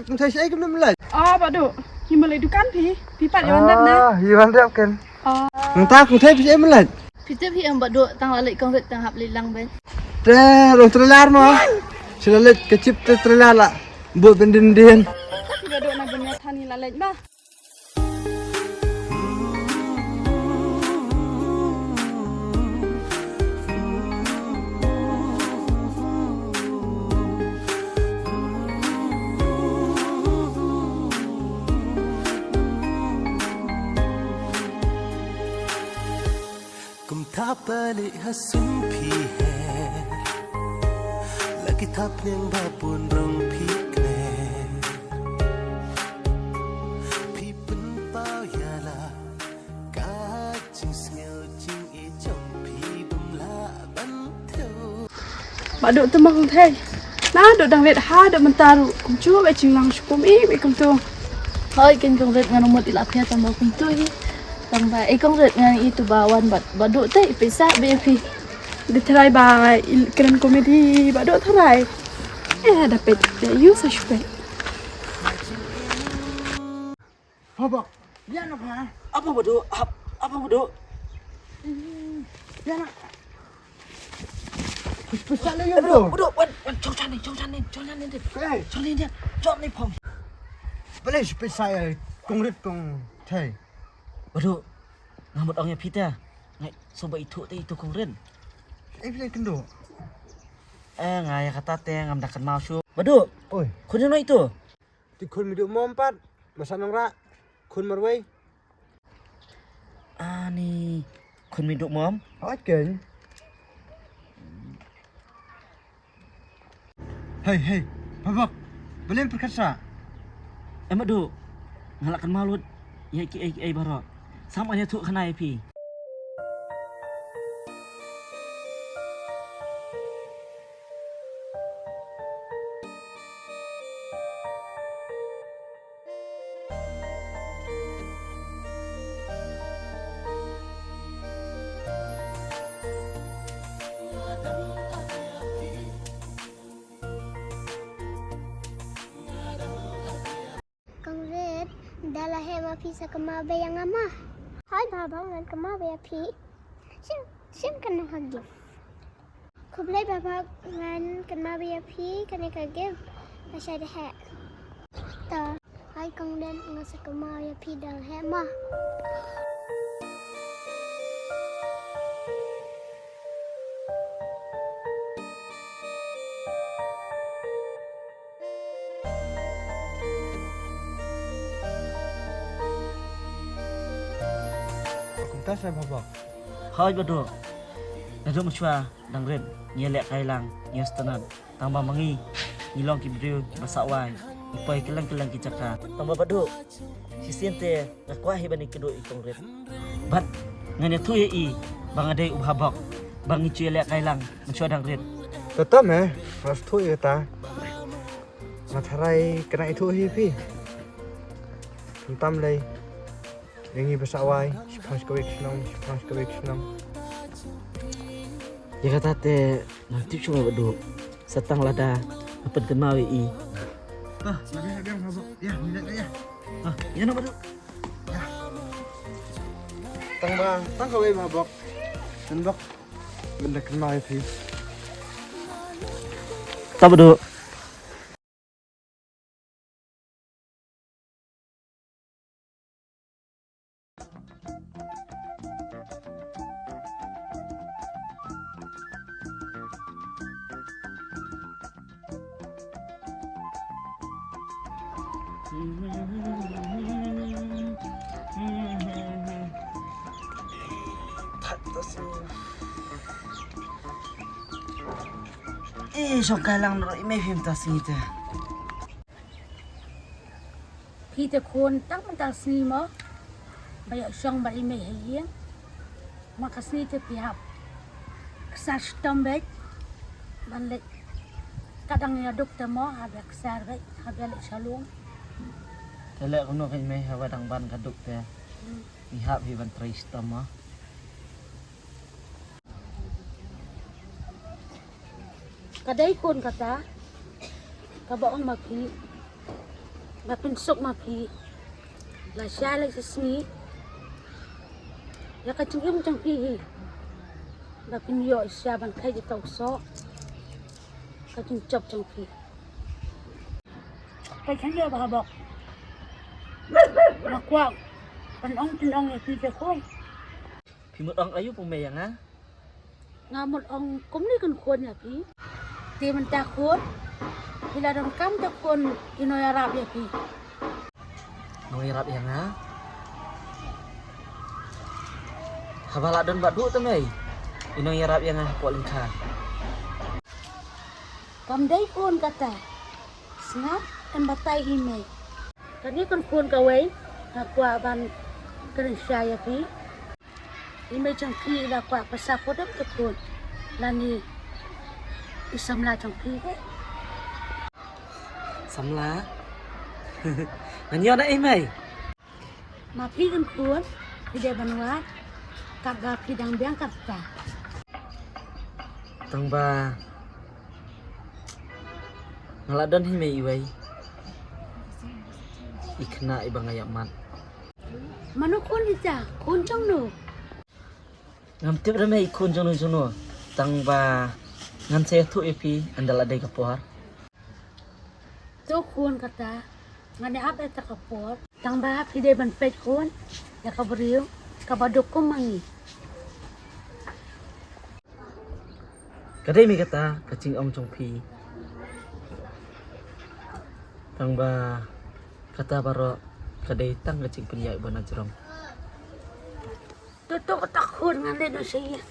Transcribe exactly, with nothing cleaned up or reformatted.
Kong Thei, shaei kumne me leit? Oh, Bah Duh. Ngi ma leit dukan phi. Phi pat ïa wan rep ne? Ah, ïa wan rep kan. Oh. Nangta Kong Thei, phi shaei me leit? Phi tip hi em Bah Duh, tang la leit Kong Rit tang hap leit lang beit. Te long trailer mo. Shu la leit ka chip te trailer la. Bud ben dien dien. Bah Duh, na ben ïa than ngi la leit bah. Kumta pali ha sum phi he, la ki thap liang ba bun rong phi kre. Phi pynpaw ïa la ka jingsngew jingïeit jong phi bym lah ban thew. Bah Duh, te ma Kong Thei. Naduh dang rit haduh mynta ruh kumjuh ba jinglang shu kum i ba kumto. Hoi ken Kong Rit, ngan mut i la phi tang ba kumto hi. Tang ba i Kong Rit ngan i tu ba wan bad Bah Duh te i pisa ba ïa phi. Dei tharai ba i kren komedi Bah Duh tharai. Eh, da peit te ïa u sa shu peit. Haba. Ïa na pha. Apa Bah Duh? Ap-, apa Bah Duh? Ïa na. Pisa le ïa Bah Duh. Bah Duh, wan, wan, jong jan ni, jong jan ni, jong jan ni. Eh. Jong ni dia, jong ni phong. Balei pisa ïa Kong Rit Kong Thei? Bah Duh, nga mut ong ïa phi te. Ngai, so ba ithuh te ithuh Kong Rit. Eh, phi le kynduh. Eh, nga ïa kata te ngam da kynmaw shuh. Bah Duh. Oi. Khun ïa no itu? Te khun Meiduh Mom pat, masa nang ra, khun marwei. Ani, khun Meiduh Mom? Hot ken. Hei, hei, Bah Bok, balei pyrkhat sa? Em Bah Duh, nga la kynmaw lut ïa kiei kiei baroh. Sam ïathuh khana ïa phi. Kong Rit, da la heh ma phi sa kynmaw bha ïa nga ma. Hai Bah Bok, ngan kynmaw bha ïa phi. Shen, shen kane ka gift. Khublei Bah Bok, ngan kynmaw bha ïa phi, kane ka gift ka shai da heh. To, hai Kong Rit, nga sa kynmaw ïa phi da la heh ma. Kumta sa Bah Bok. Hooid Bah Duh. Naduh mynshuwa dang rit ngi ïalehkai lang, ngi ïasngewtynnat. Tang ba ma ngi ngi long ki briew ba sah wai, ngi poi kylleng kylleng ki jaka. Tang ba Bah Duh, shisien te nga kwah hi ban ïakynduh ïa i Kong Rit. Bad ngan ïathuh ïa i ba nga dei u Bah Bok, ba ngi ju ïalehkai lang mynshuwa dang rit. Te tam eh, nga sngewthuh ïa kata. Nga tharai kane ithuh hi phi. Khamtam lei. Ïa ngi ba sah wai, shiphang shi kawei ka shnong, shiphang shi kawei ka shnong. Ïa kata te ngam tip shuh Bah Duh. Sa tang lada nga pynkynmaw ïa i. Ah, lada ïa biang Bah Bok. Ïa, ngi leit ïa. Ah, ïa na Bah Duh. Ïa. Tang ba, tang kawei Bah Bok. Ngan bok. Ngan da kynmaw ïa phi. Ta Bah Duh. Ih, shong kai lang nro i mei phim ta sngi te. Phi te khun tang mynta sngi mo. Ba ïoh shong ba i mei ha ïing. Ma ka sngi te phi hap ksar shitom beit. Ban leit ka dang ïa duk te mo hap ïa ksar beit hap ïa leit shalung. Te leh kumno ka i mei haba dang ban ka duk te. Hmm. Ngi hap hi ban trei shitom mo. Ka dei khun kata kaba ong ma phi. Ba pynsuk ma phi. La shai la shi sngi. Ïa ka jingim jong phi hi. Ba phin ïoh sha ban kheit ïa ka u soh. Ka jingjop jong phi. Ka jingïoh ba ha bok. Nga kwah ban ong phin ong ïa phi te khun. Phi mut ong aïu phi mei ïa nga? Nga mut ong kumne kan khun ïa phi. Te mynta khun. Phi la donkam te khun, ino ïarap ïa phi? Ino ïarap ïa nga? Haba la don ba duh te mei. Ino ïarap ïa nga hapoh lyngkha? Kam dei khun kata. Sngap, em batai i mei. Kane kan khun kawei, nga kwah ban kren shai ïa phi. I mei jong phi i la kwah pasa kudep te khun. Lane i samla jong phi te. Samla? Ngan ïoh na i mei. Ma phi kan khun, phi dei ban wad. Katba phi dang biang katta. Tang ba nga la don hi mei iwei. I khynnah iba nga ïa mat. Mano khun ita, khun jong no? Ngam tip re mei i khun jong no jong no. Tang ba ngan sa ïathuh ïa phi ynda la dei ka por. To khun kata, ngan ïa ap ïa ta ka por. Tang ba phi dei ban peit khun ïa ka briew kaba duk kum ma ngi. Ka dei mei kata ka jingong jong phi. Tang ba kata baroh ka dei tang ka jingpynïaid ba na jrong. To to kata khun ngan leit noh sha ïing.